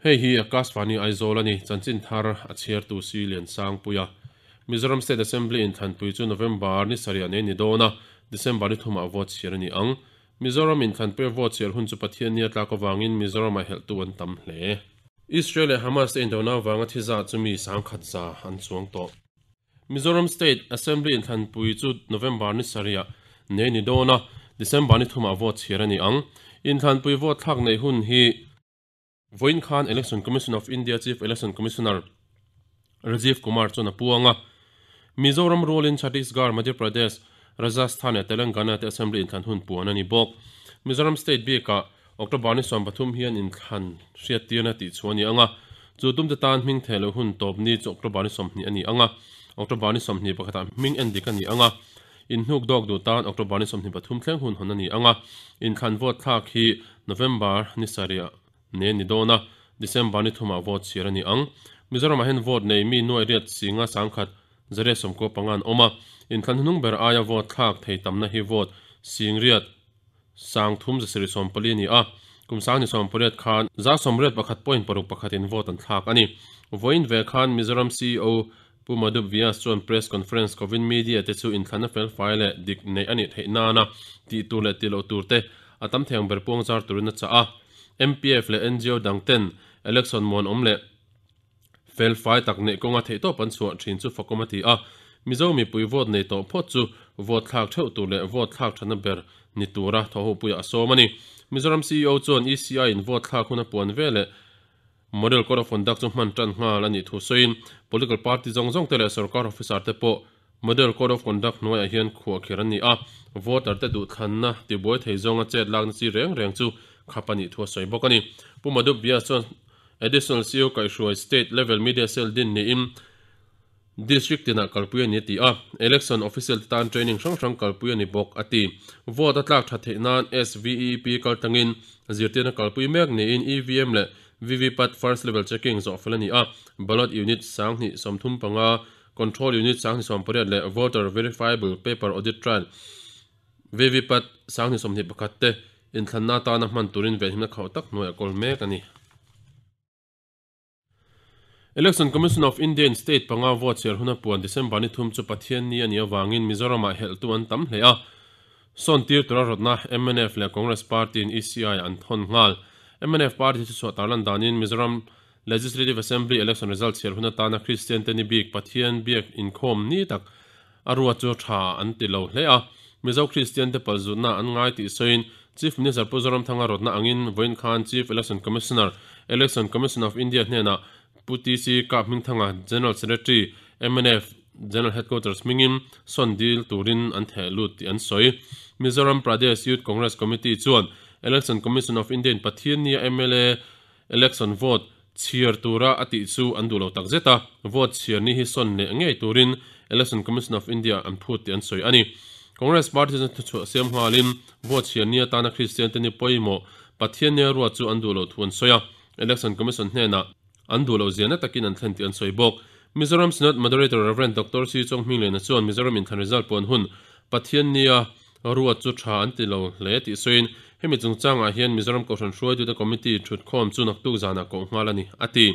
Hei hi Akashvani Aizawl a ni, chanchin thar a chhiartu Si Liansangpuia. Mizoram State Assembly inthlanpui chu November ni sarih an ei ni dawn a, December ni thumah vote chhiar a ni ang. Mizoram inthlanpuia vote chhiar hun chu Pathianni a tlak avangin Mizoramah helhtu an tam hle. Israel leh Hamas te indona avanga thi zah chu mi sangkhat za an chuang tawh. Mizoram State Assembly inthlanpui chu November ni sarih nei ni dawn a, December ni thumah vote chhiar a ni ang. Inthlanpui vote thlak neih hun hi vawiin khan Election Commission of India Chief Election Commissioner Rajiv Kumar chuan a puang a. Mizoram rualin Chhattisgarh, Madhya Pradesh, Rajasthan leh Telangana te Assembly inthlan hun puan a ni bawk. Mizoram State bikah October ni 13 hian inthlan hriattirna tih chhuah a ni ang a, chu tumte tan hming theh loh hun tawp ni chu October ni 20 a ni ang a, October ni 21 ah hming en dik a ni ang a, inhnuk dawk duh tan October ni 23 thleng hun hawn a ni ang a, inthlan vote thlak hi November ni sarih ne ni dawn a, December ni thumah vote chhiar a ni ang. Mizoramah hian vote nei mi nuai riat singa sangkhat zariat sawmkua panga an awm a, inthlan hnuhnung ber aia vote thlak thei tamna hi vote singriat Sangthum zasarih 40 a ni a, kum sangni 18 khan 181 point paruk pakhatin vote an thlak a ni. Vawiin ve khan Mizoram CEO Pu Madhup Vyas chuan press conference kovin media te chu inthlanna felfai leh dik neih a nih theih nana tih tur leh tih loh tur te a tam thei ang ber puang zar turin a chah a. MPF leh NGO dang ten election muanawm leh felfai tak neih kawnga theihtawp an chhuah thin chu fakawm a ti a, Mizo mipui vote nei tawh phawt chu vote thlak theuh tur leh vote thlak thatna ber ni tura thawhhopuiah a sawm a ni. Mizoram CEO chuan ECI in vote thlak hun a puan ve leh Model Code of Conduct chu hman tan nghal a nih thu sawiin political party zawng zawng te leh sorkar officer te pawh Model Code of Conduct hnuaiah hian khuahkhirh an ni a, voter te duhthlanna tibuai thei zawnga chet lakna chi reng reng chu khap a nih thu a sawi bawk a ni. Pu Madhup Vyas chuan Additional CEO kaihhruai State Level Media Cell din niin District tinah kalpui a ni a ti a, Election Official te tan training hrang hrang kalpui a ni bawk a ti. Vote a tlak that theih nan SVEEP kaltlangin zirtirna kalpui mek niin EVM leh VVPAT First Level Checking zawh fel a ni a, Ballot Unit 2035, Control Unit 2018 leh Voter Verifiable Paper Audit Trail, VVPAT, 2021 te inthlanna atana hman turin venhimna khauh tak hnuaiah kawl mek a ni. Election Commission of India in state panga vote chhiar huna puan December ni thum chu Pathian ni a nih avangin Mizoramah helhtu an tam hle a. Sawn tir tura rawtna mnf leh Congress party in ECI an thawn nghal. Mnf party chu chhuah tarlan danin Mizoram Legislative Assembly election result chhiar hun atana Kristian te ni bik Pathian biak inkhawm ni tak a ruat chu tha an ti lo hle a. Mizo Kristian te palzutna an ngai tih sawiin Chief Minister Pu Zoramthanga rawtna angin vawiin khan Chief Election Commissioner, Election Commission of India hnenah Pu TC Kaphmingthanga, General Secretary, mnf General Headquarters hmingin sawn dil turin an theh lut tih an sawi. Mizoram Pradesh Youth Congress Committee chuan Election Commission of India in Pathian nia mla Election vote chhiar tura a tih chu an duh lo tak zet a, vote chhiar ni hi sawn leh ngei turin Election Commission of India an phut tih an sawi a ni. Congress party chuan thuchhuah siam nghalin vote chhiar ni atana Kristian te ni pawimawh Pathian nia ruat chu an duh loh thu an sawi a, Election Commission hnenah an duh loh ziahna takin an thlen tih an sawi bawk. Mizoram Synod Moderator Rev. Doctor C. Chonghminglena chuan Mizoram inthlan result puan hun Pathian nia Ruat chu tha an ti lo hle tih sawiin, hemi chungchangah hian Mizoram Kohhran hruaitute Committee thutkhawm chu naktuk zanah koh nghal a ni, a ti.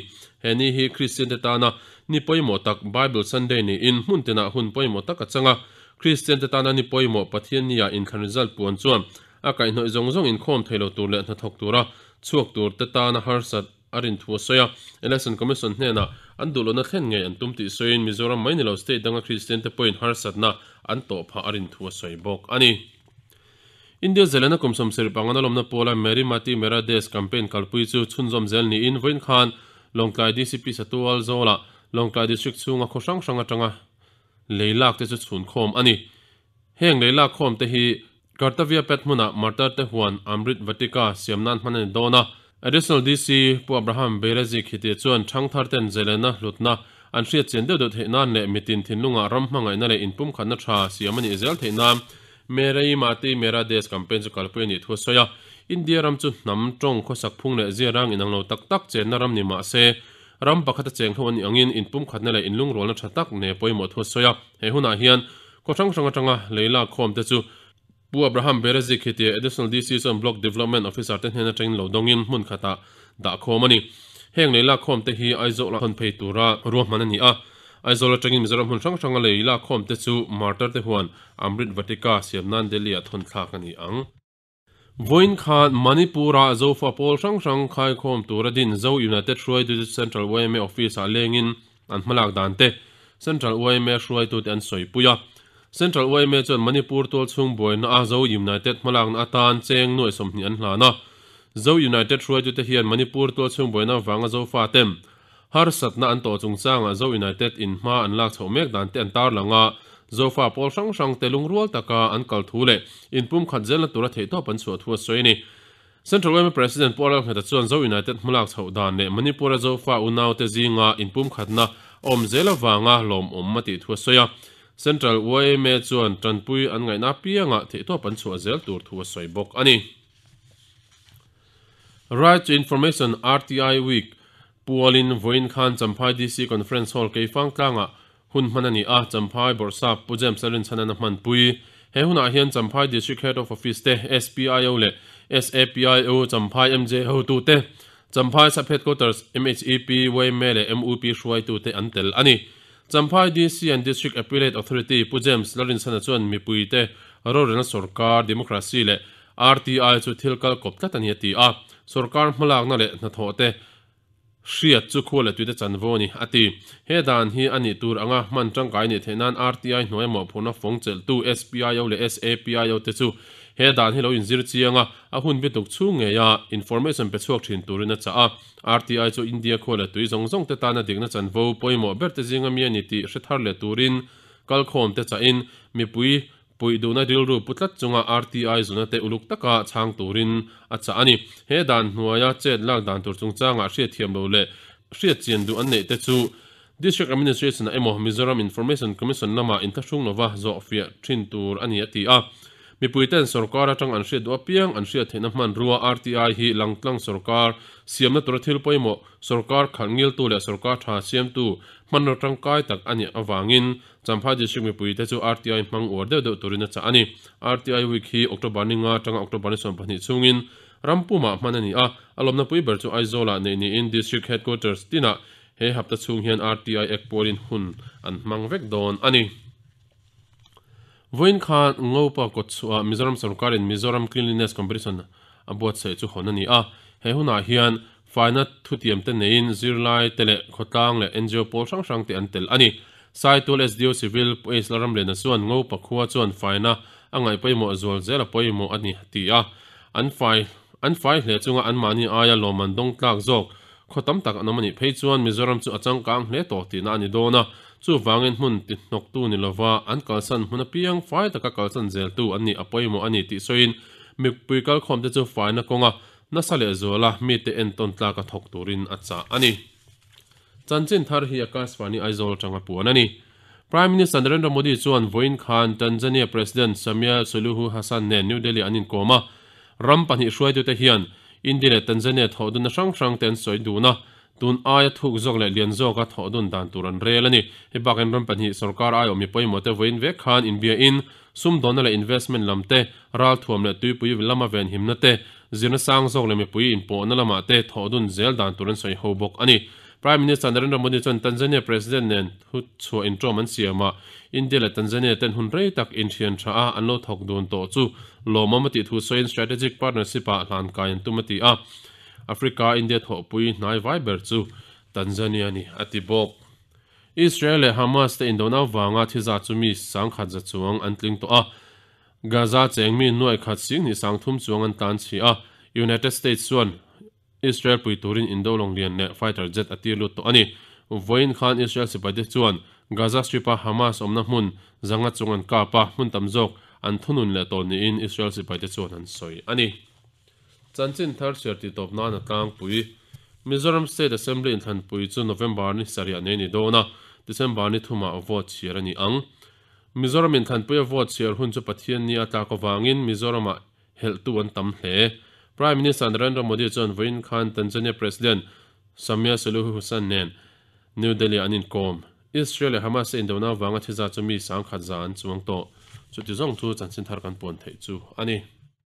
He ni hi Kristiante tana ni pawimawh tak Bible Sunday niin hmun tinah hun pawimawh tak a chang a. Kristiante tana ni pawimawh Pathian nia inthlan result puan chuan a kaihhnawih zawng zawng inkhawm thei lo tur leh hnathawk tura chhuak tur te tana harsat a rin thu a sawi a, Election Commission hnenah an duhlohna thlen ngei an tum tih sawiin Mizoram mai ni lo state danga Kristian te pawhin harsatna an tawh phah a rin thu a sawi bawk a ni. India Zelena kum 70 pangana lawmna pawla Meri Mati Mera Desh campaign kalpui chu chhunzawm zel niin vawiin khan Lawngtlai DCP Satual Zawlah Lawngtlai District chhunga khaw hrang hrang atanga lei lak te chu chhunkhawm a ni. Heng lei lak khawm te hi Kartavya Path hmunah Martar te huan Amrit Vatika siam nan hman a ni dawn a. Additional DC Pu Abraham Beirazi Khite chuan thangthar ten zelena hlutna an hriat chian deuh deuh theih nan leh mitin thinlungah ram hmangaihna leh inpumkhatna tha siam a nih zel theih nan Mera Mati Mera Desh campaign chu kalpui a nih thu a sawi a. India ram chu hnam tawng khawsak phung leh ziarang inang lo tak tak chenna ram ni mah se ram pakhata cheng ho a nih angin inpumkhatna leh inlungrualna tha tak ne pawimawh thu a sawi a. He hunah hian Khaw hrang hrang atanga lei lak khawm te chu Pu Abraham Berezik hi tia Additional DC chuan Block Development Officer te hnen atangin lo dawngin hmun khatah dah khawm a ni. Heng lei lakkhawm te hi Aizawl ah thawn phei tura ruahman a ni a. Aizawl atangin Mizoram hmun hrang hranga lei lakkhawm te chu Martar te huan Amrit Vatika siam nan Delhi ah thawn thlak a ni ang. Vawiin khan Manipur-a Zofa pawl hrang hrang khaikhawm tura din Zo United hruaitute Central yma Office-ah lengin an hmalak dan te Central yma hruaitute an sawipui a. Central yma chuan Manipur tualchhung buaina a Zo United hmalakna atan cheng nuai 20 an hlan a. Zo United hruaitute hian Manipur tualchhung buaina avanga Zofa ten Harsatna an tawh chungchangah Zo United in hma an lak chhoh mek dan te an tarlang a, Zofa pawl hrang hrang te lungrual taka an kal thu leh inpumkhat zelna tura theihtawp an chhuah thu a sawi a ni. Central yma President Pu Aralngheta chuan Zo United hmalak chhoh dan leh Manipur-a Zofa unaute zinga inpumkhatna a awm zel avanga lawmawm a tih thu a sawi a. Central yma chuan tanpui an ngaihna apiangah theihtawp an chhuah zel tur thu a sawi bawk a ni. Right to Information, RTI, Week pualin vawiin khan Champhai DC Conference Hall Keifang tlangah hun hman a ni a, Champhai Bawrhsap Pu James Lalrinchhanan a hmanpui. He hunah hian Champhai District Head of Office te, SPIO leh SAPIO, Champhai MJ hotute, Champhai Sub Headquarters, MHEP, yma leh MUP hruaitute an tel a ni. Champhai DC and District Appellate Authority Pu James Lalrinchhana chuan mipuite rorelna sorkar, democracy leh RTI chu thil kal kawp tlat a ni a ti a, sorkar hmalakna leh hnathawh te hriat chu khua leh tuite chanvo a ni a ti. He dan hi a nih tur anga hman tangkai nih theih nan RTI hnuaia mawhphurhna fawng chelhtu SPIO leh SAPIO te chu he dan hi lo inzir chiang a, a hun bituk chhung ngeia information pe chhuak thin turin a chah a. RTI chu India khua leh tui zawng zawng te tana dikna chanvo pawimawh ber te zinga mi a ni tih hre thar leh turin kalkhawm te chahin mipui Puih duhna rilru pu tlat chunga RTI zuna te uluk taka chhang turin a chah a ni. He dan hnuaia chet lak dan tur chungchangah hriatthiam lo leh hriatchian duh an neih te chu District Administration-ah emaw Mizoram Information Commission lamah inthlahrung lova zawhfiah thin tur a ni a ti a. Mipuiten sorkar atang an hriat duh apiang an hriat theihna hmanrua RTI hi langtlang sorkar siamna tura thil pawimawh sorkar khalh ngiltu leh sorkar tha siamtu hmanraw tangkai tak a nih avangin Champhai District mipuite chu RTI hmang uar deuh deuh turin a chah a ni. RTI Week hi October ni nga atanga October ni 12 chhungin ram pumah hman a ni a, a lawmna pui ber chu Aizawlah neih niin District Headquarters tinah he hapta chhung hian RTI Act pualin hun an hmang vek dawn a ni. Vawiin khan Ngopa kawtchhuah Mizoram sorkarin Mizoram Cleanliness Competition a buatsaih chu hawn a ni a, he hunah hian Faina thutiamte neiin zirlai te leh khawtlang leh ngo pawl hrang hrang te an tel a ni. Saitual SDO Civil Pu Ace Lalramliana chuan Ngopa khua chuan faina a ngaih pawimawh zual zel a pawimawh a ni a ti a. An fai an fai hle chunga anmahni aia lawmman dawng tlak zawk khaw tam tak an awm a nih phei chuan Mizoram chu a changkang hle tawh tihna a ni dawn a. Chuvangin hmun ti hnawktu ni lova an kalsan hmun apiang fai taka kalsan zeltu an nih a pawimawh a ni tih sawiin mipui kalkhawmte chu faina kawnga Nasa leh zuala mite entawn tlaka thawk turin a chah a ni. Chanchin thar hi Akashvani Aizawl atanga puan a ni. Prime Minister Narendra Modi chuan vawiin khan Tanzania President Samia Suluhu Hassan nen New Delhi an inkawm a. Ram pahnih hruaitute hian India leh Tanzania thawhdunna hrang hrangte an sawi dun a, tun aia thuk zawk leh lian zawka thawhdun dan tur an rel a ni. Hei bakin ram pahnih sorkar aiawh mi pawimawhte vawiin vek khan inbiain Sumdawnna leh investment lam te, ralthuam leh tuipui lama venhimna te, zirna sang zawk leh mipui inpawhna lamah te thawhdun zel dan tur an sawi ho bawk a ni. Prime Minister Narendra Modi chuan Tanzania President nen thuchhuah inṭawm an siamah India leh Tanzania ten hun rei tak inthian tha a an lo thawk dun tawh chu lawmawm a tih thu sawiin strategic partnership-ah hlankai an tum a ti a. Africa India thawhpui hnai vai ber chu Tanzania a ni a ti bawk. Israel leh Hamas te indona avanga thi zat chu mi sangkhat za chuang an tling tawh a, Gaza cheng mi nuai khat singhnih sangthum chuang an tlan chhi a, United States chuan Israel pui turin indo lawng lian leh fighter jet a tir lut tawh a ni. Vawiin khan Israel sipaite chuan Gaza Strip-a Hamas awmna hmun zanga chung an kap a, hmun tam zawk an thunun leh tawh niin Israel sipaite chuan an sawi a ni. Chanchin thar chhiar tih tawp nan a tlangpui. Mizoram State Assembly inthlanpui chu November ni sarih nei ni dawn a, December ni thumah vote chhiar a ni ang. Mizoram inthlanpuia vote chhiar hun chu Pathian ni a tlak avangin Mizoramah helhtu an tam hle. Prime Minister Narendra Modi chuan vawiin khan Tanzania President Samia Suluhu Hassan nen New Delhi-ah an inkawm. Israel leh Hamas te indona avanga thi zat chu mi sangkhat za an chuang tawh. Chuti zawng chu chanchin thar kan puan theih chu a ni.